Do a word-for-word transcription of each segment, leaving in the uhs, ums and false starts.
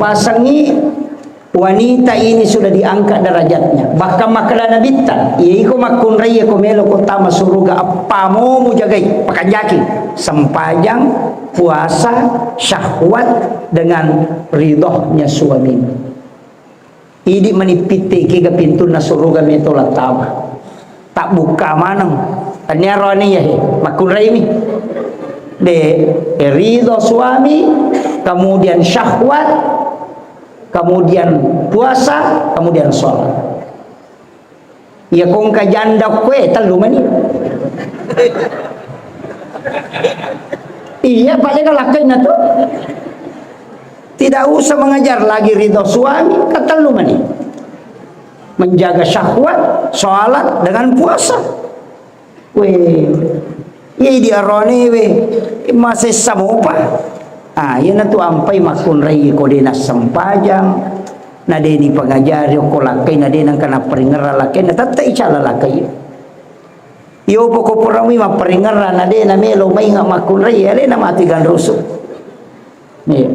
Pasangi wanita ini sudah diangkat derajatnya. Bahkan makkeda Nabitta, iya iko makkunrai ko melo ko tama suruga, appamu mujagai, pakanjaki, sempajang, puasa, syahwat dengan ridhonya suamimu. Idi mani pitte kega pintunna suruga meto lattama. Tabbukka maneng. Tania roani ya he, makkunraimi. De, ridho suami, kemudian syahwat, kemudian puasa, kemudian sholat. Iya kongka janda kue, tellu mani. Iya, paling lakkainna tu. Tidak usah mengejar lagi ridho suami, ketellu mani. Menjaga syahwat, sholat, dengan puasa. Weh, iya di arone we, masessa mopa. Ah, iya natu ampai makkunrai ko de nassempajang, na de ni pengajari ko lakkai, na de nangka naperingerra lakkai, na tette icala lakkai. Iyo poko purami maperingerra, na de na melo mainga makkunrai, alena mati ganrusu. Iya.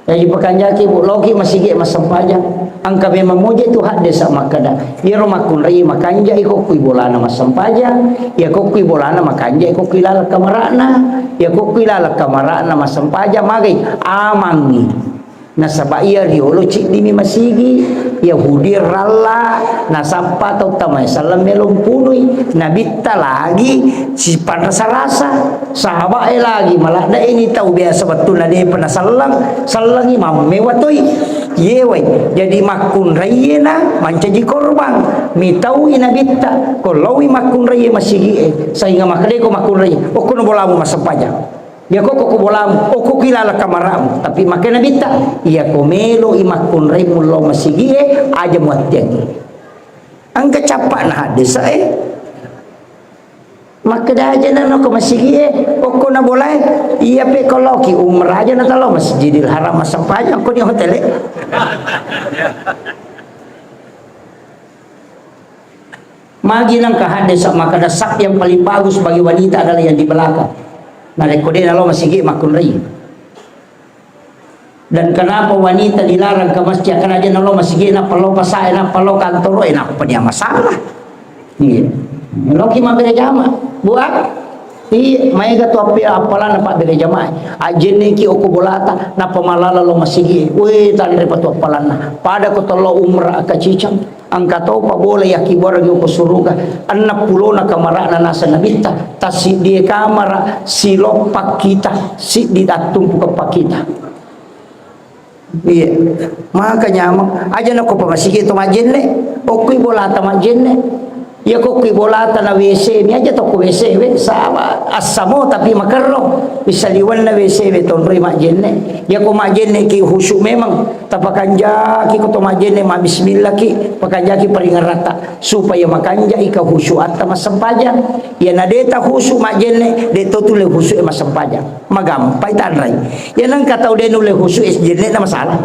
Jadi pakanjaki, Bu, loki masigi massempajang. Engka memang moje tu hadde sa makkeda. Iyaro makkunrai makanja iko kui bolana massempajang, iya ko kui bolana makanja iko kui laleng kamarana, iya ko kui laleng kamarana massempajang, magai amangi. Nasaba iya riolo ciddimi masigi, Yahudi ralla, nasappa tau tamae selleng melo mpunui, nabitta lagi sipanrasa-rasa. Sahabat e lagi, maladde ini tau biasa wettunna depa naselleng, sellengi mammewa toi. Yewai, jadi makkunraiena mancaji korban. Mitaui nabitta, ko laui makkunraie masigi e, sehingga makkedeko makkunraie, okkono bolamu massempajang. Iya ko ko bolamu, okko kilala kamaramu. Tapi makkeda nabitta, iya ko melo i makkunrai mullo masigi e, aja muattiangi. Engka cappa na hadde sa e. Makkeda aja nano ko masigi e, okko na bolae, iya pe ko loki umrah aja na talo Masjidil Haram massempajang ko di hotel e. Magi nangka hadde sa makkeda saf yang paling bagus bagi wanita adalah yang di belakang. Narekko de nalo masigi makkunrai. Dan kenapa wanita dilarang ke masjid? Karena dia nalo masigi, nappa lo pasae, nappa lo kantoro e, nappa dia masalah. Iya. Loki mabbere jama. Buat? Iya, maega tu appi appalanna pabbere jama. Ajenneki okko bolata, nappa malala lo masigi. Weh, tanre patu appalanna. Pada ko tolo umrah ka cicang. Engka topa bola yakkibuareng ko suruga, enneng pulona kamarana naseng nabitta, tassiddie kamara siloppa kita, siddi attumpuka pakkita. Iya, maka nyameng. Aja nako pamasigi to majjenne, okkui bolata majjenne. Iya kokkui bolata na W C, mi aja tokko W C we, sama assamo tapi makerro. Bisa liwenna W C we tonroi majjenne. Iya ko majjenne ki khusyuk memang. Tapakanjaki ko to majjenne, mabbismillaki, pakanjaki paringeratta, supaya makanjai kehusyuatta massempajang. Iyana de ta khusyuk majjenne, de to tulle khusyuk e massempajang. Magampai tanrai. Iyana engka tau de nulle khusyuk e jenne na masalah.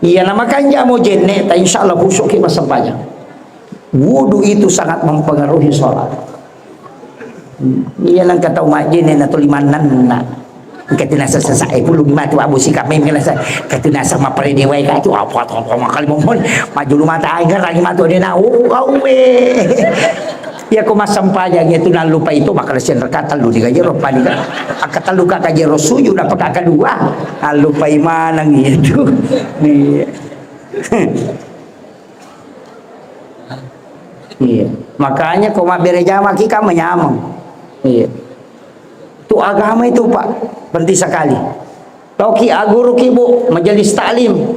Iyana makanja mo jenne ta, insyaallah khusyuk ki massempajang. Wudu itu sangat mempengaruhi sholat. Iya nangka tau majjenne na tuli mannenna. Engka tu nasa sasa e pulung matu abu sikap mem kena sa. Engka tu nasa mapare dewa ka tu apa apa apa makali momon. Majulu mata aing kan lagi matu de na. Oh, awe. Iya ko massempajang itu nallupai itu makala sen rakaat tellu di kajero pani ka. Akka tellu ka kajero sujud apa ka kedua. Allupai maneng itu. Iya. Iya. Makanya ko mabbere jama ki kan manyameng. Iya. Tu agama itu, Pak, penting sekali. Toki aguruki, Bu, majelis taklim.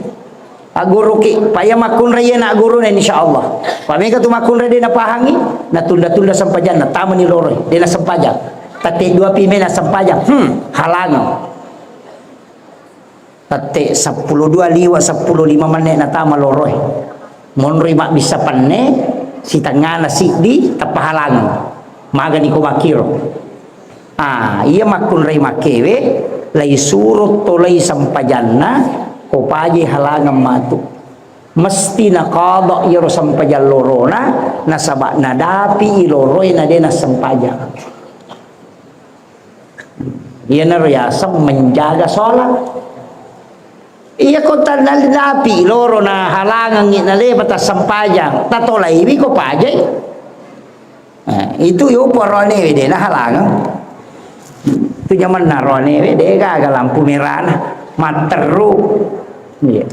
Aguruki, paya makkunrai na aguruna insyaallah. Pamega tu makkunrai de napahangi, natunda-tunda sempajanna, tamani loroi, de nasempajang. Tette dua pi mena sempajang. Hmm, halangang. Tette seppulo dua liwa seppulo lima menit natama loroe. Monroi mabbissa penne, sitengngana siddi, tappa halangi. Magani ko makkiro. Ah, iya makkunrai makkewe, laisuro tolai sempajanna, ko paje halangang matu. Mesti naqadha iyaro sempajang lorona, nasaba nadapi i loroe na de nassempajang. Iyanaro yaseng menjaga sholat. Iya ko tanapi loro nahalangengngi nalepa tassempajang, tatolaiwi ko pajai. Eh, itu yo poroane wede nahalangeng. Itu nyamanna roane wede gaga lampu merana, matteru. Iya.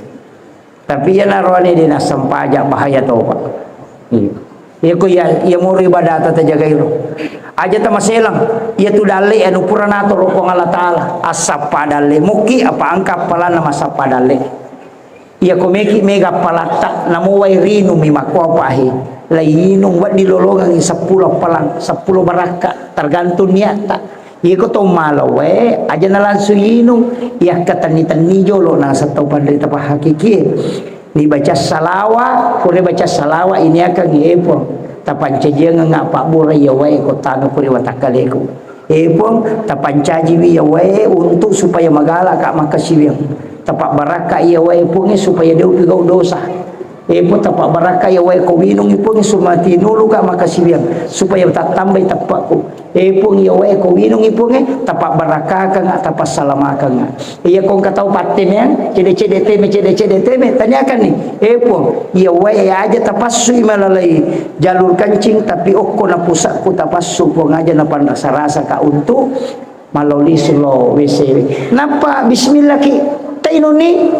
Tapi iya naroane de nassempajang, bahaya topa. Iya. Iya ko iya, iya moro ibadata tajagai ro. Aja tamaselang, iya tu dalle anu pura natoro Puang Allah Taala, assappa dalle muki apa engka appalanna massappa dalle. Iya ko meki mega appalatta, namo wai rinumi makkuapahi. Lainung wedding lolongengngi seppulo appalang, seppulo barakka, tergantung niatta. Iya ko to malawae, aja na langsung inung, iya katenni-tenni jolo naseng tau panrita pahakikie. Ni baca salawa, pura baca salawa ini akan epong. Tapancajiangengnga pabbura iya wae ko tanu pura watakkaleku. Epong, tapancajiwi iya wae untuk supaya magalaka makkasiwiang. Tapabbarakka iya wae Puangnge supaya de upigau dosa. Epong, tapabbarakka iya wae ko winungngi Puangnge sumatinuluka makkasiwiang supaya tattambai teppakku. Epong, iya wae ko winungngi Puangnge, tapabbarakkakangnga, tapassalamakkangnga. Iya ko engka tau pattemeang, cede-cede teme, cede-cede teme, taniakanni. Epong, iya wae aja tapassui malalai jalur kancing, tapi okko na pusakku tapassu Puang aja napanrasa-rasaka untuk mallau lisu lao W C. Nappa bismillah ki, tainunni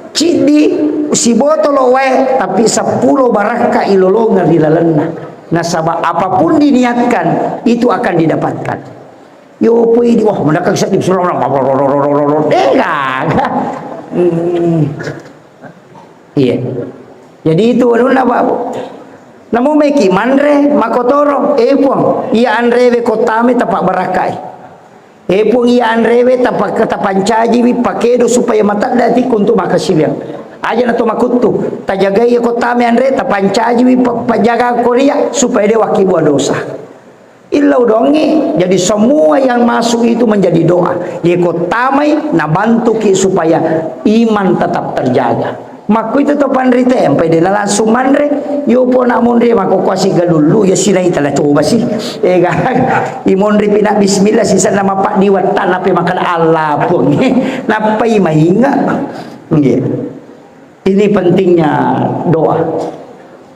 ciddi sibotolo wae, tapi seppulo barakka ilolongeng ri lalenna. Nasaba apapun diniatkan, itu akan didapatkan. Yo pui di, wah, menakak seddi, dega. Hmm. Iya. Jadi itu anunna, Pak, Bu. Namo meki manre, makotoro, eh, Puang, iya anrewe ko tame tapabbarakkai. Eh, Puang, iya anrewe tapa-, tapancajiwi pakedo supaya matedda tikku untuk makkasiwiang. Aja na to makuttu, tajagai ko tame anre, tapancajiwi pa-, pajaga koria supaya de wakkibua dosa. Illau dongi. Jadi semua yang masuk itu menjadi doa. Ye ko tamai, nabantuki supaya iman tetap terjaga. Makkuitu to panrita, empai de na langsung manre, yo pona monri mako kuasi galullu, ya sinai tala coba sih. Ega, imonri pina bismillah, sisa nama pak diwatta, nape makan Allah pun. Napai mainga. Nggih. Ini pentingnya doa.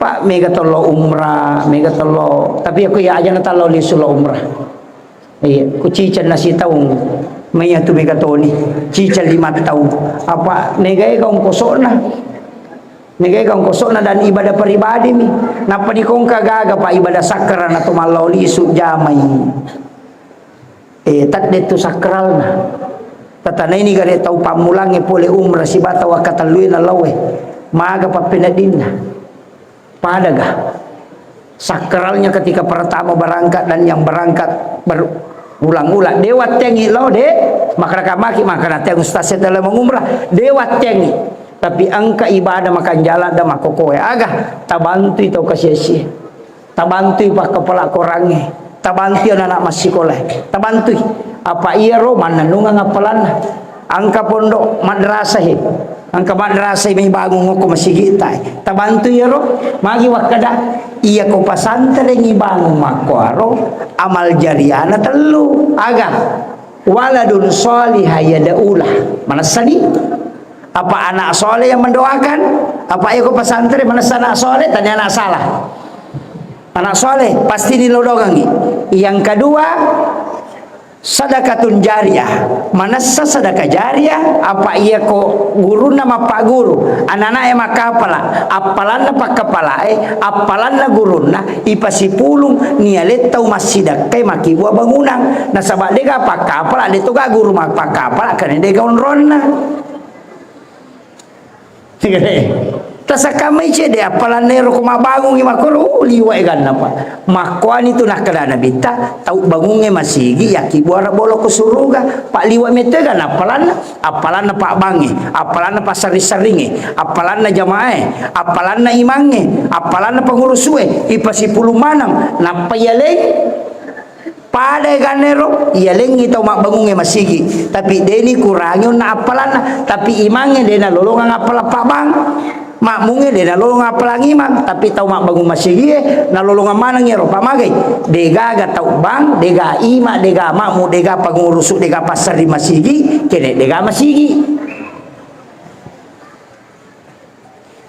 Pak, mega tello umrah, mega tello, tapi aku ya aja na tello lisu lo umrah. Iya, ku ciceng nasi taung, maya tu mega toni, ciceng lima taung. Apa nega ega ongkosokna? Nega ega ongkosokna dan ibadah pribadi mi. Napa nikongka gaga, Pak, ibadah sakral na to mallo lisu jamai. Eh, tadde tu sakralna. Tatanaini gare tau pammulangnge pole umrah siba tau akkatellue na laoe. Maga pappeneddinna. Padaga. Sakralnya ketika pertama berangkat dan yang berangkat berulang-ulang. De wattengi lao, de. Makkada maki, makkada te ustaz setela mengumrah. De wattengi. Tapi engka ibadah makan jalan dan makkokoe. Aga, tabantui tau kasiasi. Tabantui pakkapala korangnge, tabantui anak-anak massikola, tabantui. Apa iyaro mannennungeng appalanna. Engka pondok madrasah e, engka madrasah e mai bangung okko masigitta e, tabantui iyaro. Magi wakkada, iya ko pasantreng ibangung makkuaro, amal jariahna tellu. Aga, waladun shalihah yad'ulah. Manessani? Apa anak soleh yang mendoakan? Apa iko pesantren manessa anak soleh, tania anak salah. Anak soleh pasti dilodongangi. Yang kedua, sadakatun jariah. Manessa sadakah jariah, apa iya ko gurunna mappaguru, anak-anak e makkapala, appalanna pakkapala e, appalanna gurunna, ipasipulung nialetta umassidakkai makkibua bangunang. Nasaba dega pakkapala, de toga guru mappakkapala, karena dega onronna. Tasakamai cede, appalanna ero ko mabbangungi makkoro, oh, liwa eganna, Pak. Makkuani tu nakkeda Nabitta, tau bangungnge masigi, yakki buara bolo ko suruga, Pak, liwa metto eganna appalanna, appalanna pabbangnge, appalanna passarri-sarringnge, appalanna jamaah e, appalanna imangnge, appalanna pengurus e, ipasipulung maneng, nappa yaleng. Pada eganero, iyalengngi tau mabbangungnge masigi, tapi deni kurangi onna appalanna, tapi imangnge dena lolongang appalang pabbang, makmungnge dena lolongang appalang imang, tapi tau mabbangung masigie nalolongang maneng ero, pamagai, degaga tau bang, dega ima, dega makmu, dega pangurusu, dega passari masigi, kene dega masigi.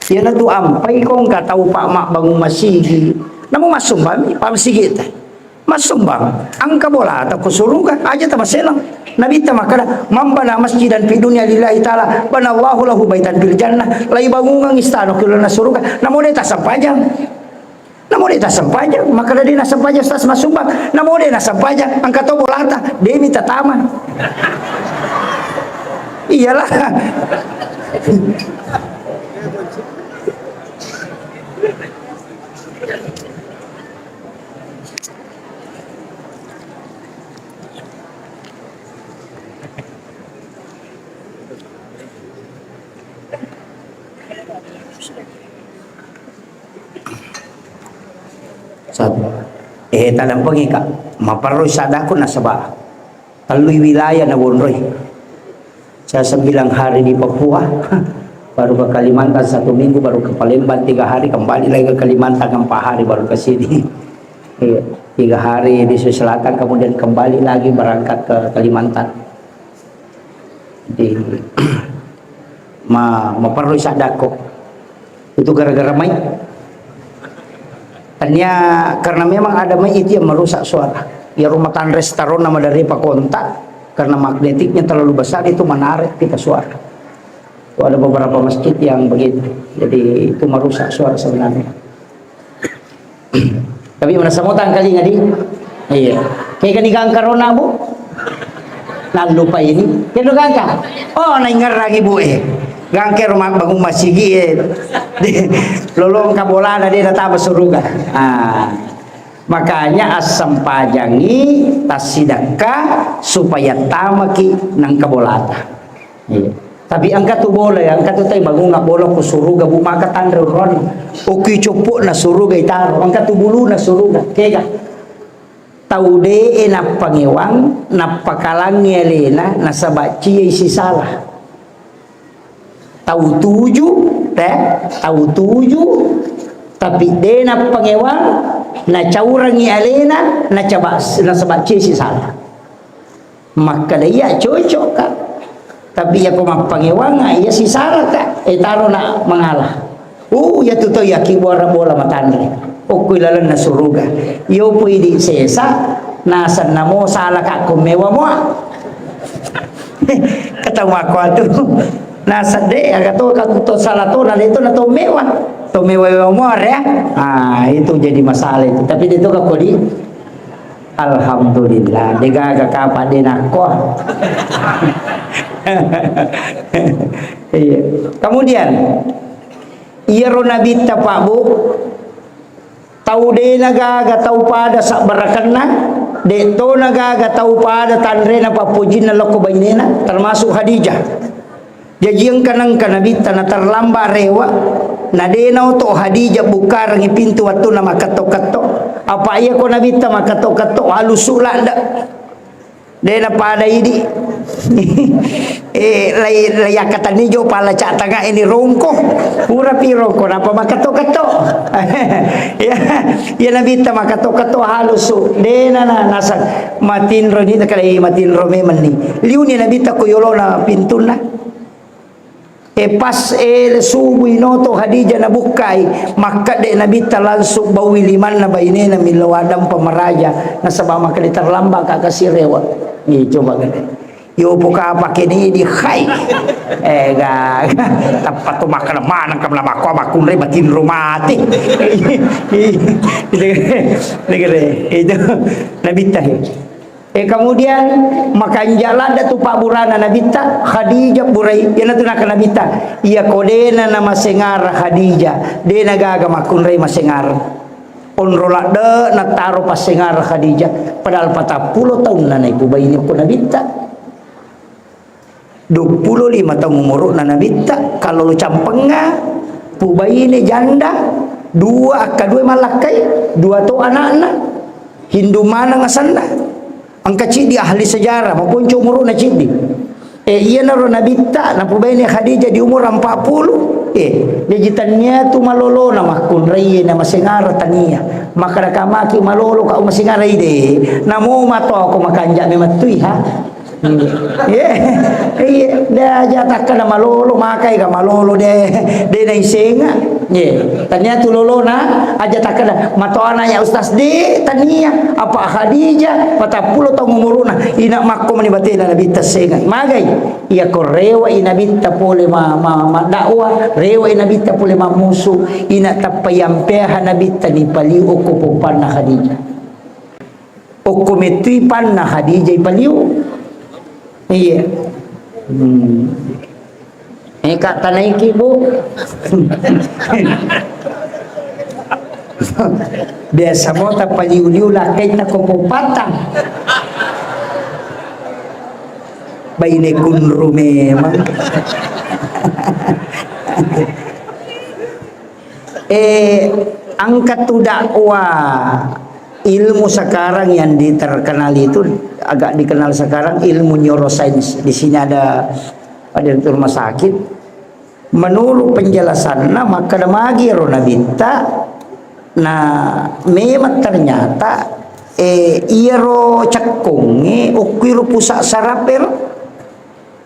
Iyanatu ampai ko engka tau pa mabbangung masigi. Namo massumbang mi pa masigi te. Massumbang, engka bolata ko suruga, aja tamaselang. Nabitta makkeda, "Man bana masjidan fi dunya lillahi ta'ala, banallahu lahu baitan fil jannah." Laibangungang istana ko lalenna suruga, namo de tassempajang. Namo de tassempajang, makkeda de nassempajang Ustaz massumbang. Namo de nassempajang, engka to bolata, de mi tatama. Iyalah. Satu. Eh, talampengi, Kak. Maperro sadako nasaba tellui wilayah na wonroi. Saya sembilan hari di Papua, baru ke Kalimantan satu minggu, baru ke Palembang tiga hari, kembali lagi ke Kalimantan empat hari, baru ke sini. Iya, tiga hari di Sulawesi Selatan, kemudian kembali lagi berangkat ke Kalimantan. Jadi, ma-, maperlu sadako. Itu gara-gara mai. Tania karena memang ada mai itu yang merusak suara. Ya rumah tangga restoran nama dari pakontak karena magnetiknya terlalu besar itu menarik kita suara. Itu ada beberapa masjid yang begitu. Jadi itu merusak suara sebenarnya. Tapi merasa mau tangkali ngadi? Iya. Kayak kan gangka rona, Bu? Nallupa ini. Kendo gangka? Oh, naingerang ibu eh. Gangka rumah bangun masigi eh. Lolong kabolana dia datang suruga. Ah. Makanya assempajangi tassidakka supaya tamaki nang kabolata. Iya. Tapi engka tu bola, ya, engka tu tai bangunga bola ku suruga, bu maka tanre uruan. Oki coppo na suruga itaro, engka tu bulu na suruga. Kega. Tau de e nappangewang, nappakalangi alena, nasaba cie isi salah. Tau tuju, eh, tau tuju, tapi de nappangewang, nacaurangi alena, nacaba, nasaba cie isi salah. Makkeda iya cocok, Kak. Tapi iya ko mappangewang, iya sisara, Kak. Eh, taro na mangala. Uh, iya tu to iya ki bola-bola matanre. Okko ilalenna suruga. Iyo pui di sesa, nasenna mo sala, Kak, ko mewa moa. Ketemu aku atu. Nasedde, aga to, Kak, to sala to, na de to, na to mewa. To mewa, mewa moa, ya. Ah, itu jadi masalah itu. Tapi de to, Kak, kodi. Alhamdulillah, degaga kapa de nakko. Iya. Kemudian, iyaro nabitta, Pak, Bu, tau de nagaga tau pada sabbarakenna, de to nagaga tau pada tanrena pappojinna lokko bainena, termasuk Khadijah. Jaji engka nengka nabitta na terlambat rewa, na de naoto Khadijah bukkarengi pintu wettunna makketto-ketto. Apa iya ko nabitta makketto-ketto, alusu ladde. De napada idi. Eh, lai, lai akkatenni jo pala ca tanga ini rongko. Pura pi rongko, napa makketto-ketto. Ya, ya nabitta makketto-ketto halusu. De na, na, nasang matinro ni, kale matinro memang ni. Liuni nabitta ko yolona pintunna. E pas ele subuh inoto Khadijah nabukkai, makkedde nabitta langsung baui limanna bainena millau adampa maraja, nasaba makkedde terlambat ka kasi rewa. Ni coba gede. Yo buka pake ni di hai. Eh ga, ga. Tappa tu makkeda maneng kam lama ko makkunrai batinro mati. Itu, itu, itu, nabitta he. Eh, kemudian makanja ladde tu pabburana nabitta, Khadijah burai, iyanatu naka nabitta, iya ko dena namasengara Khadijah, dena gaga makkunrai masengara. Onro ladde nataro passengara Khadijah, padahal patappulo taunna naipubaini ko nabitta. Duappulo lima taung umuru'na nabitta, kalau lo campengnga, pubaine janda, dua, akka dua mallakkai, dua to anakna, Hindu maneng asenna. Engka ciddi ahli sejarah, maponco umuru'na ciddi. Eh, iyanaro nabitta, napubaine Khadijah di umur empat puluh. Eh, jaji tania tu malolona makkunrai na masengara tania. Maka nakamaki malolo ka masengara ide. Namo mato ko makanja memang tui ha. Iya, iya, de aja takkeda malolo, makai ga malolo de, de naisenga. Iya, tania tu lolona aja takkeda matoana ya Ustaz de, tania apa Khadijah, patappulo taung umuruna, ina makko mani batena Nabitta senga. Magai, iya ko rewa i Nabitta pole ma, ma, ma dakwah, rewa i Nabitta pole mammusu, ina tappa yampeha Nabitta ni paliu okko popanna Khadijah. Okko mettui panna Khadijah ipaliu. Iya. Hmm. Eka tanaiki, Bu. Biasa mo tapaliu-liu lakkainna ko popatang. Baine kunru memang. Eh, angkat tu dakwah ilmu sekarang yang di-, terkenal itu, agak dikenal sekarang, ilmu neuroscience. Di sini ada, ada di rumah sakit. Menurut penjelasanna, makkeda magi ro Nabitta, na memang ternyata, eh, iyaro cekkongnge, okkuiro pusat saraf ero.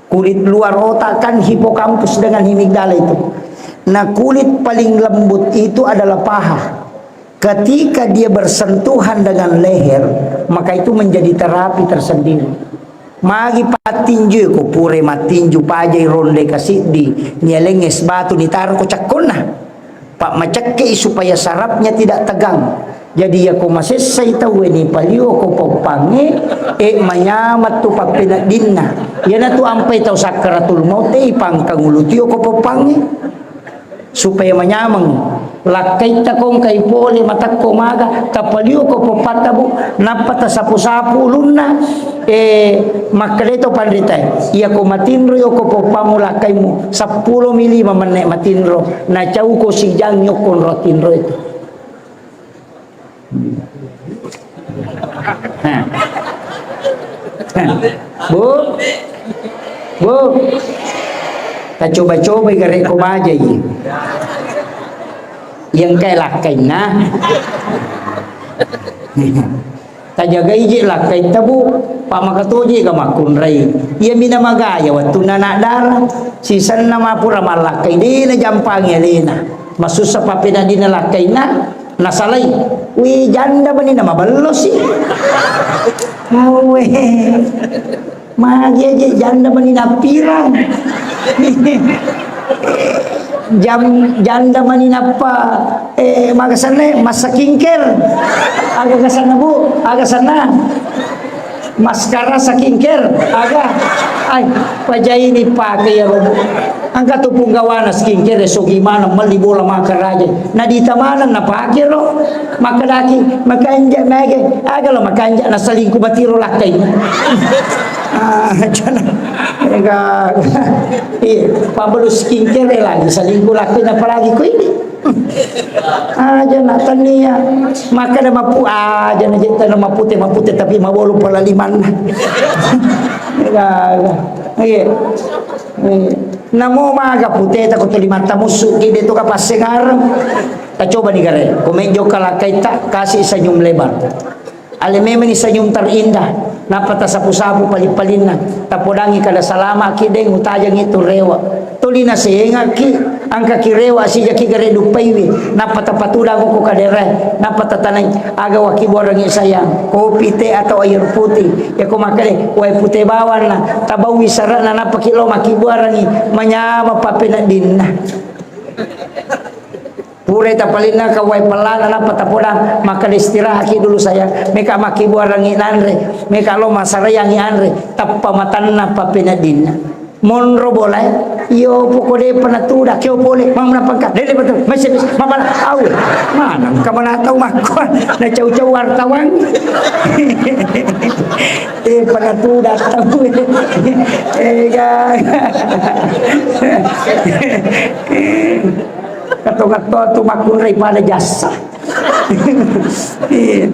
Kulit luar otak kan hipokampus dengan amigdala itu. Nah, kulit paling lembut itu adalah paha. Ketika dia bersentuhan dengan leher, maka itu menjadi terapi tersendiri. Magi pattinju ko pura mattinju pajai ronde kasiddi, nialeng es batu nitaro ko cakkonna. Pak, macekke'i supaya sarafnya tidak tegang. Jadi, yako masessai tauwe ni palio ko poppangnge, eh, manyameng tu pappeneddinna. Iyanatu ampai tau sakkaratul maut, eh, pangkang ulu tio ko poppangnge. Supaya manyameng. Lakkaitta kongkai pole matakko maga, tapalio ko poppatta, Bu, nappa tasapu-sapu ulunna. Eh, makkeda to panritae, iyako matinro yoko poppamu lakkaimu, seppulo mi lima menne matinro, nacauko sijang yokko nro tinro itu. Hah. Hah. Bu, Bu, tacoba-coba i gare ko bajai. Yang kayak lakkainna. Tajagai je lakkaitta, Bu, pa makatoje ga makkunrai. Iya mina magaya wettunna anak dara, sisenna mapura mallakkai, de najampangi alena. Masussa pappeneddinna lakkainna, nasalai. Wi, janda mani na mabello si. Awe. Magi aja janda mani nappirang. Jam, janda mani nappa, eh, magasanna, mas skincare. Aga gasanna, Bu? Aga sanna? Maskara skincare. Aga? Ai, pajaini pake ya, Bu. Engka tu punggawana skincare, sogi maneng melli bola maka raja. Nadita maneng napake ro. Makkedaki, makanja mege. Aga lo makanja nasalingku batiro lakkai. Ah, jana. Ega. Iya, pabbalu skincare lagi, salingku lakkainna apalagi ko ini. Aja na tania. Makkeda mapu-, aja na jetta na mapute-mapute tapi mabolo pala limanna. Ega. Iya. Iya. Namo maga puteta ko tuli matta musu ki de to ka passengareng. Tacoba ni gare. Ko menjo kalakkaitta kasih senyum lebar. Ale memang ni senyum terindah. Nappa tasapu-sapu pali-palinna. Tapodangi kada salama ki deng utajangi tu rewa. Tuli nasengaki angka ki rewa sijaki gare dupaiwi. Nappa tapatudang ko kadere. Nappa tatanai aga waki borangi sayang. Kopi, teh atau air putih. Ya ko makale wae pute bawanna. Tabawi sarana nappa ki lo maki borangi. Manyama papeneddinna. Pura tapalinna ka wae pellana nappa tapodang, maka istirahatki dulu sayang. Meka makkibuarangngi nanre, meka lo masarayangngi anre, tappa matanna pappeneddinna. Monro bolae, iyo poko de pernah tuda, keo pole, mau menapangka, dede betul, masih bisa, mapala, au, mana, kamana tau makkuan, na cau-cau wartawan. Eh, pernah tuda tau. Eh, ga. Katongatto tu makkunrai pada jasa. Iya.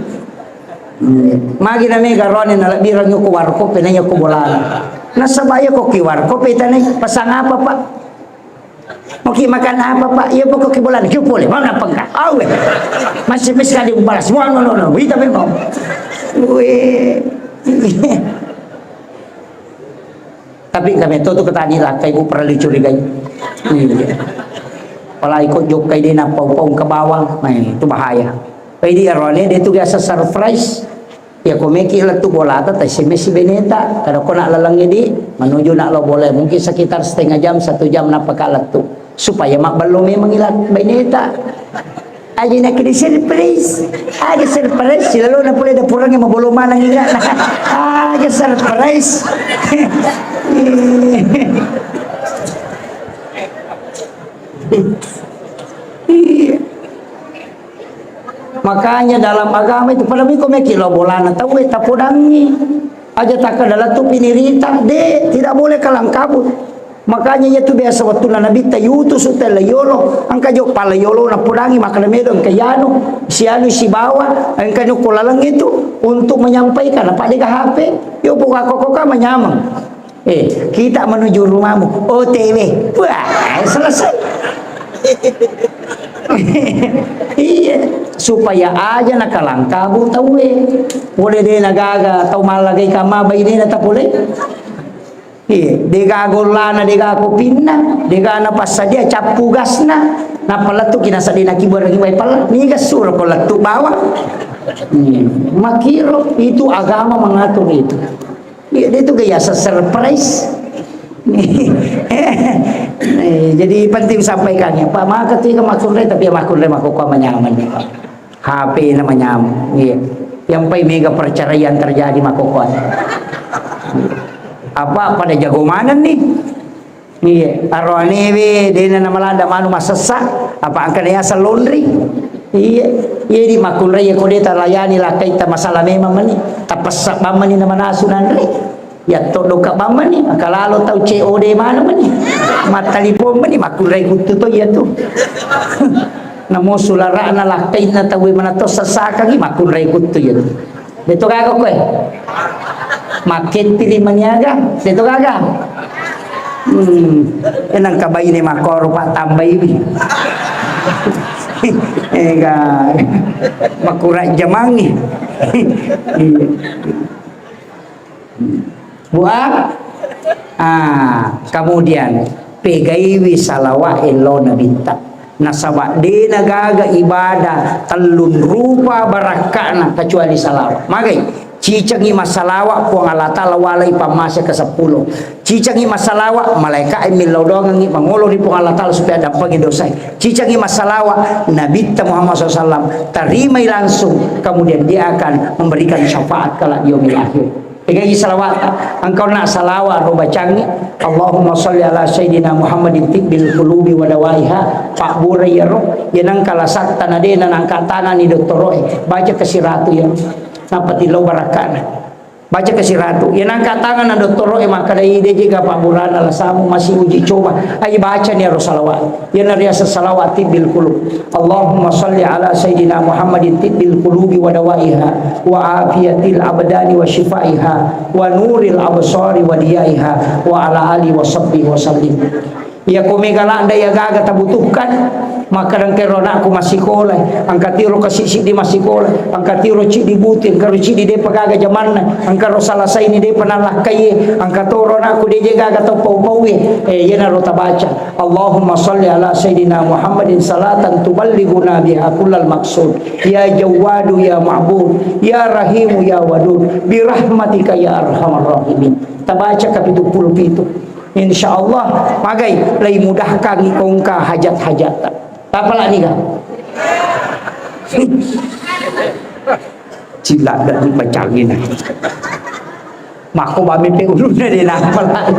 Magi na mega rone na lebbi rangi ko warkop, na iya ko bolana. Nasaba iya ko ki warkop, itanai, "Pasang apa, Pak? Mau ki makan apa, Pak?" "Iya, pokok ki bolana." Ki pole, mana pengka? Awe. Masih, masih sekali balas. Wah, no, no, no. Wita memang. Weh. Tapi kami to tu ketani lakkai, bu, perlu curigai. Iya. Apalagi ko jokkai de na pau-pau ke bawang, nah, itu bahaya. Jadi arone de tu biasa surprise. Ya, ko meki lettu bolata, ta S M S si beneta. Kada ko nak lalengnge di, menuju nak lo bola, mungkin sekitar setengah jam, satu jam napaka lettu. Supaya mabbello memang ila beneta. Aja nak di surprise. Ada surprise, silalo na pole dapurangnge mabolo maneng ila. Ada surprise. Iya. Makanya dalam agama itu, pada miko meki lo bolana tauwe, tapodangi. Aja takkada lettu pinirita, de, tidak boleh kalang kabut. Makanya iya tu biasa wettunna Nabitta yutusu tella yolo, engka jo pala yolo napodangi, makkada medo engka yanu, sianu sibawa, engka nukko laleng itu untuk menyampaikan apa dega H P, yo buka koko ka manyameng. Eh, kita menuju rumahmu. O T W. Wah, selesai. Iya, supaya aja nakalangkabu tauwe. Pole de nagaga tau mallagai kama bainena tapole. Iya, dega gollana, dega kopinna, dega napassadia cappu gasna. Nappa lettu kina sadina kibuarangi wai pella. Niga suro ko lettu bawang. Hmm, makiro itu agama mengatur itu. Iya, dia tu gaya surprise. Eh, jadi penting sampaikan ya, Pak. Maka tu kan makunre, tapi ya makunre mako kua manyaman ya, Pak. H P na manyaman. Iya. Yang pai mega perceraian terjadi mako kua. Apa pada jago mana nih? Iya, aroanewe dena namalada manu masessa, apa angkana yaseng laundry. Iya, iya di makkunrai ko de talayani lakkaita masalah memang mani, tapessa bammani namanasu nanre. Ya to doka bammani, maka lalo tau C O D mana mani. Mattalipong mani makkunrai kuttu to iya tu. Namo sulara'na lakkainna tauwe mana to sessakagi makkunrai kuttu iya tu. Deto gaga koe. Makkettiri maniaga, deto gaga. Hmm, enang kabaine makoro, Pak, tambaiwi. Ega, makura jamangi. Iya. Buah. Ah, kemudian pegaiwi salawat ello nabitta. Nasaba dena gaga ibadah tellun rupa barakka'na kecuali salawat. Magai, cicangi massalawa Puang Allah Ta'ala walai pammase ke sepuluh. Cicangi massalawa, malaika e millau doangengi mangolo ri Puang Allah Ta'ala supaya dampengi dosae. Cicangi massalawa Nabitta Muhammad sallallahu alaihi wasallam, tarimai langsung, kemudian dia akan memberikan syafaat kelak di yaumil akhir. Pegai salawat, engkau nak salawat ro bacangi, Allahumma salli ala sayyidina Muhammadin tibbil qulubi wa dawaiha, pabbura iyaro, ya nangka lasatta na dena nangka tangani dottoroe, baca ke siratu ya, nappa tillau barakkana. Baca ke siratu, ya nangka tangana dottoroe makkadai de jega pabburana lasamu masih uji coba, ai baca ni aro salawat. Iyana riaseng salawat tibbil qulub. Allahumma salli ala sayyidina Muhammadin tibbil qulubi wa dawaiha wa afiyatil abdani wa shifaiha wa nuril absari wa diyaiha wa ala ali wa sahbihi wa sallim. Iya ko mega landa iya gaga tabutuhkan, maka dengkero anakku massikola, angka tiro kasi siddi massikola, angka tiro ciddi buti, angka ro ciddi depa gaga jamanna, angka ro salasai ni depa nallakkai, angka toro anakku deje gaga tau pau-pau e, eh, iyanaro tabaca. Allahumma salli ala sayyidina Muhammadin salatan tuballighuna biha kullal maqsud. Ya Jawwadu ya Ma'bud, ya Rahimu ya Wadud, birahmatika ya arhamar rahimin. Tabaca kapitu puluh pitu. Insya Allah, magai lai mudahkan engka hajat-hajatta. Tapala niga? Cilada dipacangin. Mako bami pe uluna de napala.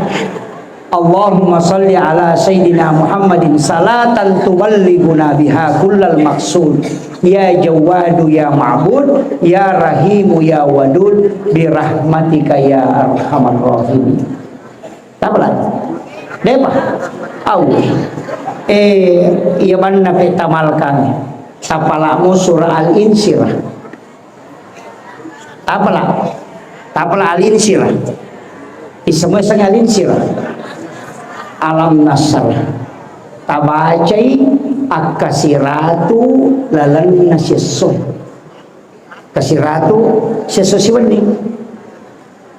Allahumma salli ala sayyidina Muhammadin salatan tuballighuna biha kullal maqsud. Ya Jawwadu ya Ma'bud, ya Rahimu ya Wadud, birahmatika ya arhamar rahimin. Tapala? Depa? Au. Eh, iya banna pe tamalkan. Tapala mo surah Al-Insyirah. Tapala, tapala Al-Insyirah. Isemua sang Al-Insyirah. Alam Nasr. Tabacai akkasiratu lalenna siesso. Kasiratu siesso siwenni.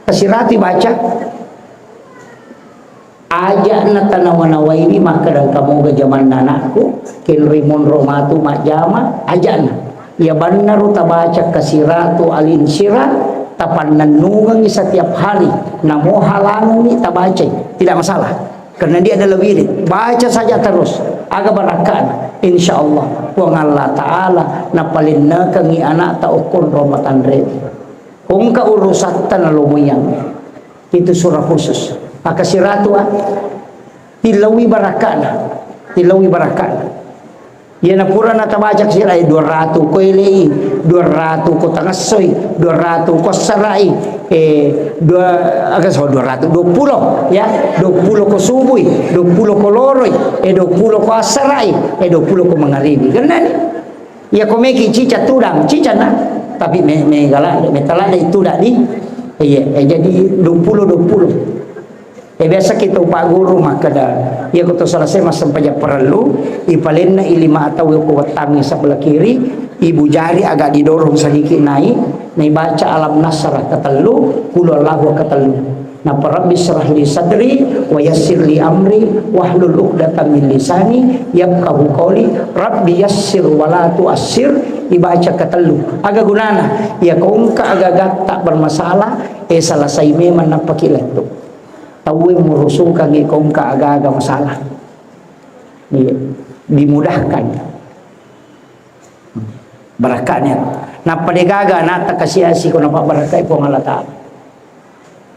Kasiratu baca. Aja'na tanawa-nawaiwi makkeda engka moga jamanna anakku, kenroi monro matu majjama, aja'na. Iya bannaro tabaca Kasiratu Al-Insyirah, tapannennungengi setiap hari, namo halangengi tabacai, tidak masalah. Karena dia adalah wirid, baca saja terus, aga barakka'na. Insya Allah Puang Allah Ta'ala napalennekengi anakta okkonro matanre. Kongka urusatta nalomoiang. Itu surah khusus. Akasiratu, ah. Tilaui barakka'na. Tilaui barakka'na. Iyana pura natabaca sira, eh, dua ratu ko elei, dua ratu ko tangessoi, dua ratu ko assarai, eh, dua, aga so, dua ratu, dua puluh, ya, dua puluh ko subui, dua puluh ko loroi, eh, dua puluh ko assarai, eh, dua puluh ko mangaribi. Gennani? Iya, ko meki cica tudang, cica na. Tapi me, me gala, me tala dai tuda di. Iya, eh, jadi dua puluh, dua puluh. Eh, biasa kita upa guru makkeda, iya ko to selesai massempajang parellu, ipalenna i lima atau ko wettangi sebelah kiri, ibu jari agak didorong sedikit naik, naibaca alam nasrah ketellu, qul huwallahu ketellu. Napa Rabbi syrah li sadri wa yassir li amri wahlul uqdatam min lisani yafqahu qawli. Rabbi yassir wa la tuassir, ibaca ketellu. Aga gunana? Iya ko engka aga-agatta bermasalah, eh, selesai memang nappaki lettu. Tauwe murusukangi ko engka aga-aga masalah. Iya, dimudahkan. Barakka'na. Nappa degaga anakta kasi-asi ko napabbarakkai Puang Allah Ta'ala.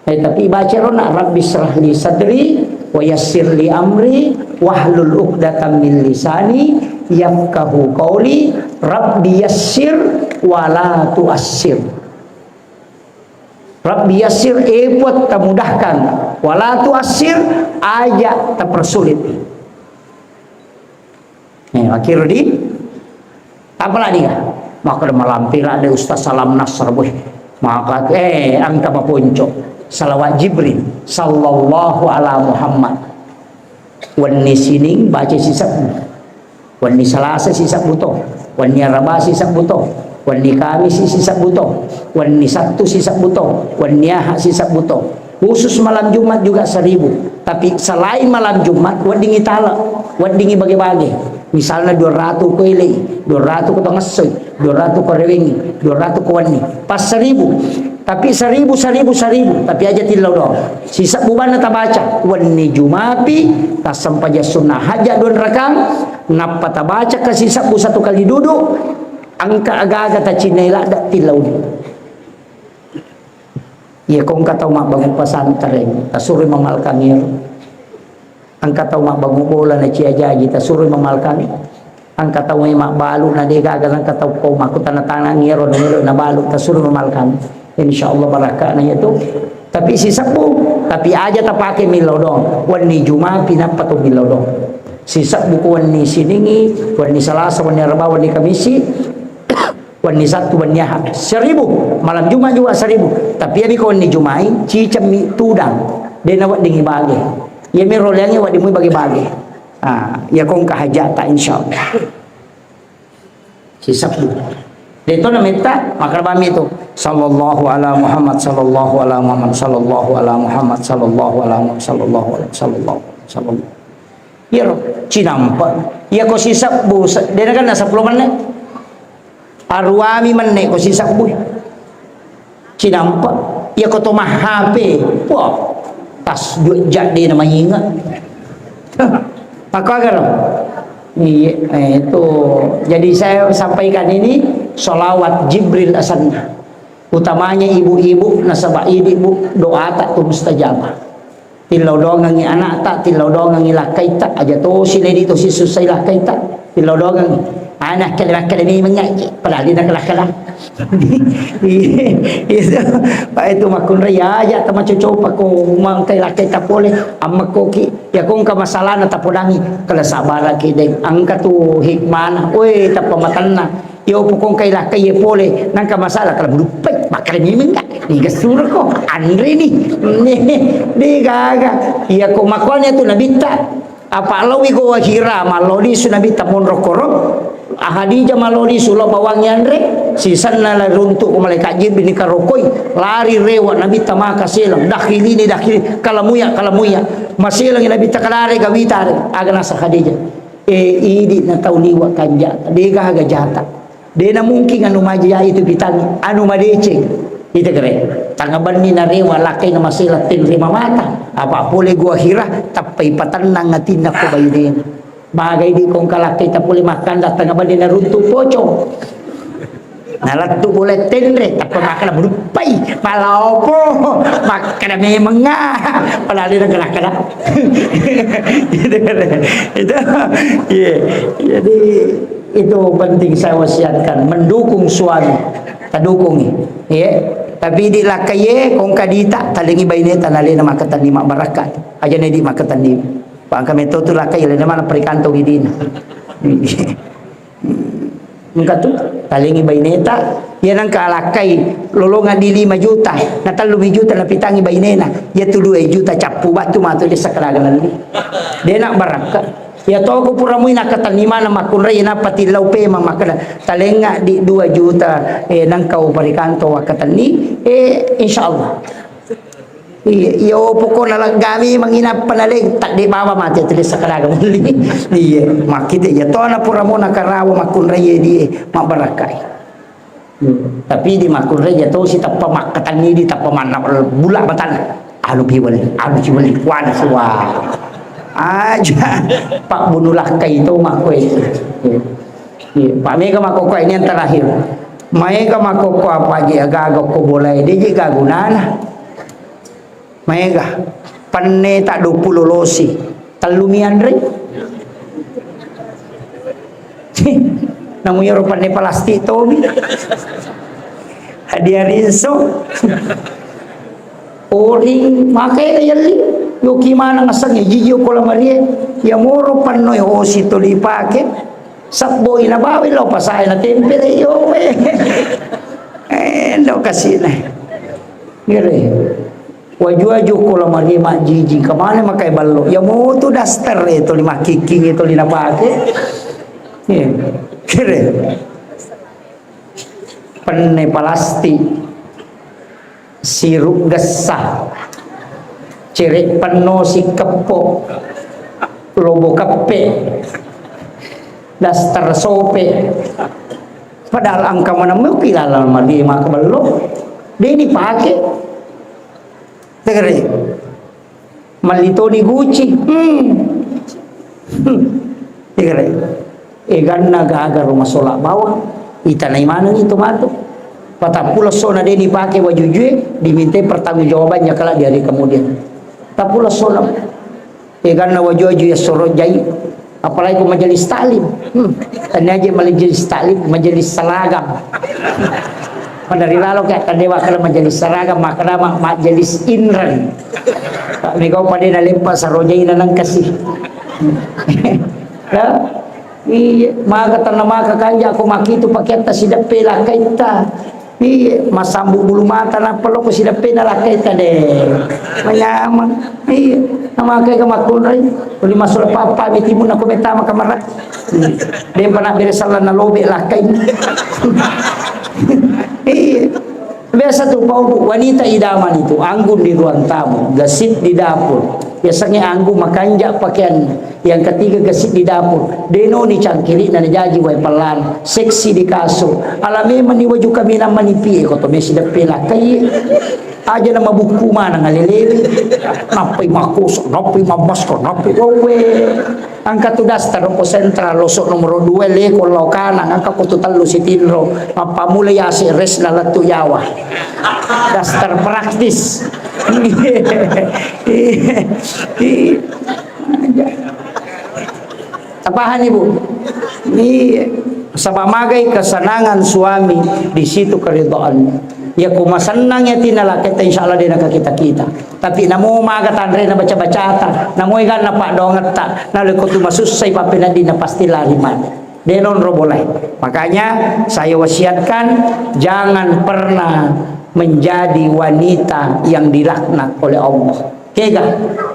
Eh, tapi baca rona, Rabbi syrah li sadri wa yassir li amri wahlul uqdatam min lisani yafqahu qawli. Rabbi yassir wa la tuassir. Rabbi yassir, eh, Puang, tamudahkan. Wa la tuassir, aja tapersulit. Eh, akhir di, apa lagi ya? Maka ada malampi lah, ada Ustaz Salam Nasr, boy. Maka, eh, angka maponco. Salawat Jibril, sallallahu ala Muhammad. Wenni Sining baca sisebbu. Wenni Salasa sisebbu to. Wenni Araba sisebbu to. Wenni Kamis sisebbu to. Wenni Sabtu sisebbu to. Wenni Ahad sisebbu to. Khusus malam Jumat juga seribu. Tapi selain malam Jumat, weddingi tala, weddingi bage-bage. Misalnya dua ratu ko elei, dua ratu ko tangessoi, dua ratu ko rewengi, dua ratu ko wenni. Pas seribu. Tapi seribu, seribu, seribu. Tapi aja tillau doang. Sisebbu banna tabaca. Wenni Jumapi, tassempajang sunnah hajat dua rakang, nappa tabaca ke sisebbu satu kali duduk, angka aga-aga tacinnai ladda tillauni. Iya, ko engka tau mabbangung pesantren, tasuroi mamalkang iyaro. Engka tau mabbangung bola na cia jaji, tasuroi mamalkang. Engka tau mabbalu na degaga, engka tau ko makkutana-tanang iyaro na melo nabalu, tasuroi mamalkang. Insya Allah barakka'na iyatu. Tapi sisebbu, tapi aja tapake millau doang. Wenni Jumapi nappa to millau doang. Sisebbu ko wenni Siningi, wenni Salasa, wenni Araba, wenni Kamisi. Wenni Sabtu, wenni Ahad, seribu. Malam Jumat juga seribu. Tapi iya mi ko wenni Jumai, cicemmi tudang. De' naweddingi bage. Iya mi roleangngi wedding mui bage-bage. Ah, iya ko engka hajata, insya Allah. Sisebbu. De' to nametta, makkeda bami tu. Sallallahu ala Muhammad, sallallahu ala Muhammad, sallallahu ala Muhammad, sallallahu ala Muhammad, sallallahu ala, sallallahu, sallallahu. Iyaro, cinampe. Iya ko sisebbu, se-, de' nakenna seppulo menit. Aruami menne' ko sisebbui. Cinampe. Iya ko to ma-H P. Wah, tas dua jam de' namainge'. Makkuagaro? Iya, eh, itu. Jadi saya sampaikan ini, salawat Jibril asenna. Utamanya ibu-ibu, nasaba idi, Bu, doata tu mustajabah. Tillau doangengngi anakta, tillau doangengngi lakkaita, aja tosi ledi tosi sussai lakkaita, tillau doangengngi. Ana kele makkele mi mengaji, padahal dia kele kele. Itu, Pak, itu makkunrai aja tamacocopa ko mangkai lakkaita pole, ammakkoki, ya ko engka masalahna tapodangi, kele sabaraki deng, engka tu hikmana, weh, tappa matenna. Iyo, pokong kai lakkai ye pole, nangka masalah kalau melupai, makkeda mimeng ka, niga surako, anre ni, de gaga. Iya ko makuane tu nabitta, apa lawi ko wahira, malodi su nabitta monro koro, Hadijah malodi su lo bawangi anre, sisanna la runtu ko malaikat Jibril ni karokoi, lari rewa nabitta maka selang, dakhilini, dakhili, kalamuya, kalamuya. Maselangi Nabitta, kadarega wita, aga nasa Khadijah. Eh, idi na tau liwa kanja, dega aga jata. Dena mungkin anu maja itu pitangi, anu madeceng. Ita kere. Tanga banni narewa lakkai na masela tenre mamata. Apa pole gua hira, tappai patennang atinna ko bainena. Bagai di kongka lakkai tapole makkanda tanga banni naruntu pocong. Nalettu bola tenre, tappa makkeda, "Muduppai, palaopo?" Makkeda, "Memengnga." Padahal dia kena-kena. Gitu kan. Itu, iya. Jadi, itu penting saya wasiatkan, mendukung suami. Tadukungi, iya. Tapi di lakkaie, kongka dita, talengi baineta, nalena makkatenni mabbarakka. Aja ne di makkatenni. Pangka metto tu lakkai, lena mana perikantong idina. Engka tu, talengi baineta, iya nengka alakkai, lolongang di lima juta, na tellumi juta napitangi bainena, iya tu dua juta cappu batu matu desa keraga nanti. Dena barakka. Iya toko pura mui nakatenni mana makkunrai, iya nappa tillau pema makkeda, talenga di dua juta, eh, nengka uparikanto wakatenni, eh, insyaallah. Iya, iya, oh, pokokna laggami manginappa naleng, tadde baba mate tuli sakaraga mulli. Iya, makkite iya tona pura mo nakarawa makkunrai di mabbarakkai. Hmm. Tapi di makkunrai iya tosi tappa makkatanni di tappa manna bula batana. Anu pi wali, anu ci wali, kuana suwa. Aja, Pak Bunu lakkai to makko itu. Iya. Iya, Pak Mega makko ini yang terakhir. Maega makko apa aja gaga ko bolai, dia je gagunana. Maega, penne ta duappulo losi, tellumi anre. Namu iyaro penne palastik tomi. Hadiah rinso. Oring, makai yelli. Yoki maneng asengnge, jiji ko lamarie. Ya moro pannoe osi toli pake. Sabboi nabawa lo pasae na tempele yo. Eh, ndo kasih nih. Ngere. Waju-waju ko lamarie majjiji, kemana makai ballo? Ya mutu daster e toli makkikking e toli napake. Iya. Kere. Penne palastik. Sirup gessa. Cere penno sikeppo. Lobo keppe. Daster sope. Padahal engka maneng meloki laleng lamarie makabello. De' dipake. Tegere. Melli toni Gucci. Hmm. Hmm. Tegere. Eganna gaga rumah sola bawang. Itanai maneng itu matu. Patappulo sona de' dipake wajujue, dimintai pertanggungjawabannya kelak di hari kemudian. Tappulo sona. Eganna waju-waju ya soro jai. Apalagi ko majelis taklim. Hmm. Tania aja majelis taklim, majelis seragam. Pada rilalo kayak tadi wakala majelis seragam, makala ma-, majelis inren. Pak Mega pada na lempa sarojai na nangkasi. Ya? Iya, maka tanna maka kanja ko makitu pakeatta sideppe lakkaitta. Iya, masambu bulu mata nappa loko sideppena lakkaitta de'. Manyameng. Iya, namakai ka makkunrai. Tuli masula papa metimu nako metama kamara. Iya. De' pana bere sallanna lobe lakkai. Iya. Biasa tu pau wanita idaman itu anggun di ruang tamu, gesit di dapur. Biasanya anggun makanja pakaian. Yang ketiga gesit di dapur. Denoni cangkiri na jaji wae pellan. Seksi di kasur. Ala memang ni waju kaminang manipie ko to mesi deppe lakkai. Aja na mabukku mana ngalelewe. Nappai makoso, nappai mamasko, nappai wawe. Angka tu daster ko sentral losok nomor dua leko lao kanang, angka ko tu tellu sitinro. Mappamula yase resna lettu yawa. Daster praktis. Tapahan, Ibu? Iya. Saba magai kesenangan suami, di situ keridhaan. Ya ku masennang ya tina laketa, insya Allah dena ke kita-kita. Tapi namo maga tanrena baca-bacata, namo eganna paddoangetta, naleko tu masussai pappeneddinna pasti lari mani. Denon robolai. Makanya saya wasiatkan jangan pernah menjadi wanita yang dilaknat oleh Allah. Kega,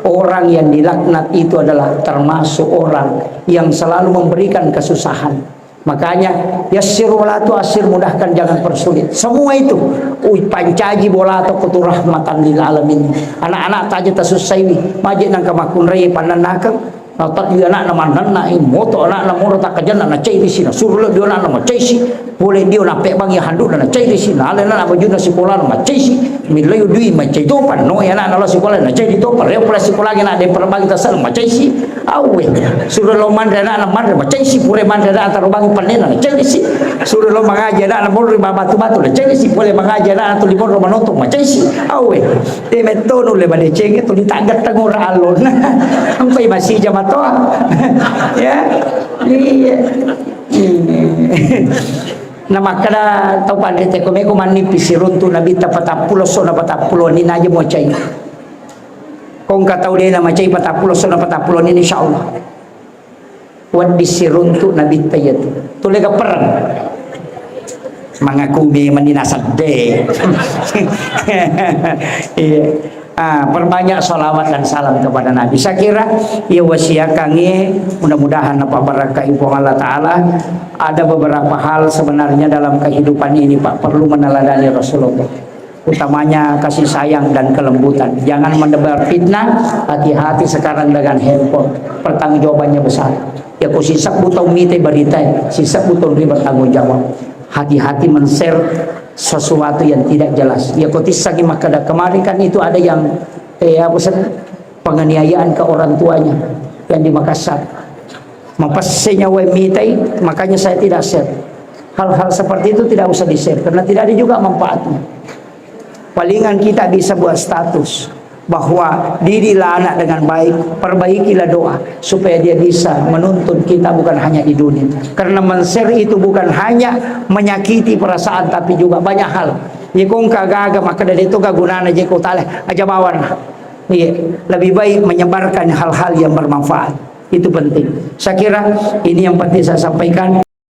orang yang dilaknat itu adalah termasuk orang yang selalu memberikan kesusahan. Makanya, yassir wala tu'assir, mudahkan, jangan persulit. Semua itu, ui, pancaji bola to ko tu rahmatan lil alamin. Anak-anak taja tasussaiwi, maje nangka makkunrai pannennakeng. Natak dio anakna mannennai, moto anakna moro takkajanna nacairisi, nasuro dio anakna macaisi, pole dio nappebbangi handukna nacairisi, nalena bajunna sikolana macaisi, millau dui macai topa, noi anakna lao sikola nacairi topa, reo pole sikola gena de perbangi tasana macaisi, awe, suro lo manre anakna manre macaisi, pure manre anakna tarobangi pannena nacairisi, suro lo mangaji anakna monro batu-batu nacairisi, pole mangaji anakna tuli monro manonton macaisi, awe. Te metto nulle madeceng tuli taggattang ora allonna. Ampai masija matoa. Ya. Iya. Iya. Na makkeda tau panrita ko meko mannipi siruntu nabitta patappulo esso na patappulo ni naja mocai. Ko engka tau dena macai patappulo esso na patappulo ni, insyaallah. Wedding siruntu nabitta iyatu. Tule gappereng. Mangaku memang ni nasedde. Iya. Ah, perbanyak salawat dan salam kepada Nabi. Saya kira, iya wasiakangnge, mudah-mudahan napabarakkai Puang Allah Ta'ala. Ada beberapa hal sebenarnya dalam kehidupan ini, Pak, perlu meneladani Rasulullah. Utamanya kasih sayang dan kelembutan. Jangan menebar fitnah, hati-hati sekarang dengan handphone. Pertanggungjawabannya besar. Ya, ko sisebbu tau mitai baritai, sisebbu tau ri bertanggung jawab. Hati-hati men-share sesuatu yang tidak jelas. Ya, ko tissangi makkeda kemarin kan itu ada yang, eh, apa sen-, penganiayaan ke orang tuanya yang di Makassar. Mapesse nyawa mitai, makanya saya tidak share. Hal-hal seperti itu tidak usah di-share karena tidak ada juga manfaatnya. Palingan kita bisa buat status bahwa didilah anak dengan baik, perbaikilah doa supaya dia bisa menuntun kita bukan hanya di dunia. Karena men-share itu bukan hanya menyakiti perasaan tapi juga banyak hal. Ye ko engka gaga makkeda de to ga gunana je ko tale aja bawana. Iya, lebih baik menyebarkan hal-hal yang bermanfaat. Itu penting. Saya kira ini yang penting saya sampaikan.